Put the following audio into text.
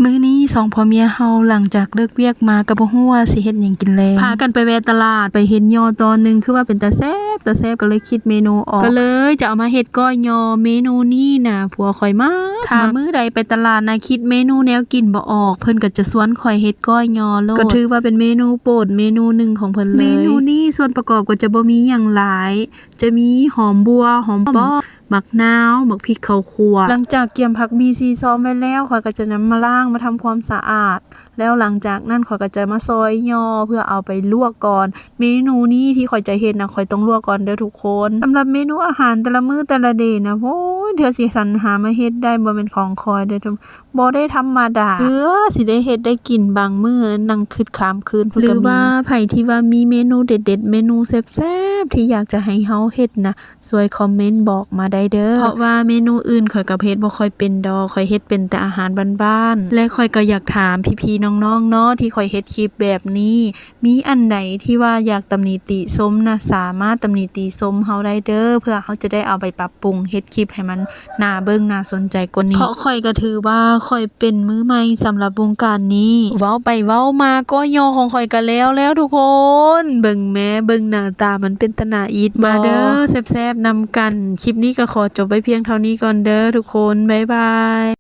ມື້ນີ້ສອງຜົວເມຍເຮົາ ຫຼັງຈາກເລີກວຽກມາກໍບໍ່ຮູ້ວ່າຊິເຮັດຫຍັງກິນແລງ ພາກັນໄປແວ່ຕະຫຼາດ ໄປເຫັນຍໍ່ຕອນໜຶ່ງ ຄືວ່າເປັນຕາແຊບ ຕາແຊບ ກໍເລີຍຄິດເມນູອອກ ກໍເລີຍຈະເອົາມາເຮັດກ້ອຍຍໍ່. ເມນູນີ້ນະ ຜົວຂ້ອຍມັກ ຖ້າມື້ໃດໄປຕະຫຼາດນະ ຄິດເມນູແນວກິນບໍ່ອອກ ເພິ່ນກໍຈະຊວນຂ້ອຍເຮັດກ້ອຍຍໍ່ໂລດ ກໍຖືວ່າເປັນເມນູໂປດເມນູໜຶ່ງຂອງເພິ່ນເລີຍ. ເມນູນີ້ສ່ວນປະກອບກໍຈະບໍ່ມີຫຍັງຫຼາຍ ຈະມີຫອມບົ່ວ ຫອມປ້ອມ ໝາກນາວ ໝາກພິກ ເຂົ້າຂົ້ວ. ຫຼັງຈາກກຽມຜັກໝີ່ສີ່ຊອມໄວ້ແລ້ວ ຂ້ອຍກໍຈະນຳມາລ້າງ ມາທຳຄວາມສະອາດ ແລ້ວຫຼັງຈາກນັ້ນຂ້ອຍກໍຈະມາຊອຍຍໍ່ ເພື່ອເອົາໄປລວກກ່ອນ. ເມນູນີ້ທີ່ຂ້ອຍຈະເຮັດນະ ຂ້ອຍຕ້ອງລວກກ່ອນເດີທຸກຄົນ. ສຳລັບເມນູອາຫານແຕ່ລະມື້ແຕ່ລະເດນະ ໂອ້ຍ ເທື່ອຊິສັນຫາມາເຮັດໄດ້ ບໍ່ແມ່ນຂອງຂ້ອຍເດີ ບໍ່ໄດ້ທຳມະດາ ເພື່ອຊິໄດ້ເຮັດໄດ້ກິນບາງມື້ ນັ່ງຄຶດຂ້າມຄືນພຸ້ນກໍມີ. ຫຼືວ່າໃຜທີ່ວ່າມີເມນູເດັດໆ ເມນູແຊບໆ ທີ່ຢາກຈະໃຫ້ເຮົາເຮັດນະ ຊ່ວຍຄອມເມັນບອກມາໄດ້ເດີ ເພາະວ່າເມນູອື່ນຂ້ອຍກໍເຮັດບໍ່ຄ່ອຍເປັນດອກ ຂ້ອຍເຮັດເປັນແຕ່ອາຫານບ້ານໆ ແລະ ຂ້ອຍກໍຢາກຖາມພີ່ໆ ນ້ອງໆ ເນາະ ທີ່ຂ້ອຍເຮັດຄລິບແບບນີ້ ມີອັນໃດທີ່ວ່າຢາກຕຳໜິຕິຊົມນະ ສາມາດຕຳໜິຕິຊົມເຮົາໄດ້ເດີ ເພື່ອເຮົາຈະໄດ້ເອົາໄປປັບປຸງເຮັດຄລິບໃຫ້ມັນໜ້າເບິ່ງໜ້າສົນໃຈກວ່ານີ້ ເພາະຂ້ອຍກໍຖືວ່າຂ້ອຍເປັນມືໃໝ່ສຳລັບວົງການນີ້. ເວົ້າໄປເວົ້າມາ ກ້ອຍຍໍ່ຂອງຂ້ອຍກໍແລ້ວແລ້ວທຸກຄົນ ເບິ່ງແມ້ ເບິ່ງໜ້າຕາມັນເປັນຕາໜ້າອິດບໍ່? ມາເດີ ແຊບໆ ນຳກັນ. ຄລິບນີ້ກໍຂໍຈົບໄວ້ພຽງເທົ່ານີ້ກ່ອນເດີທຸກຄົນ ບາຍບາຍ.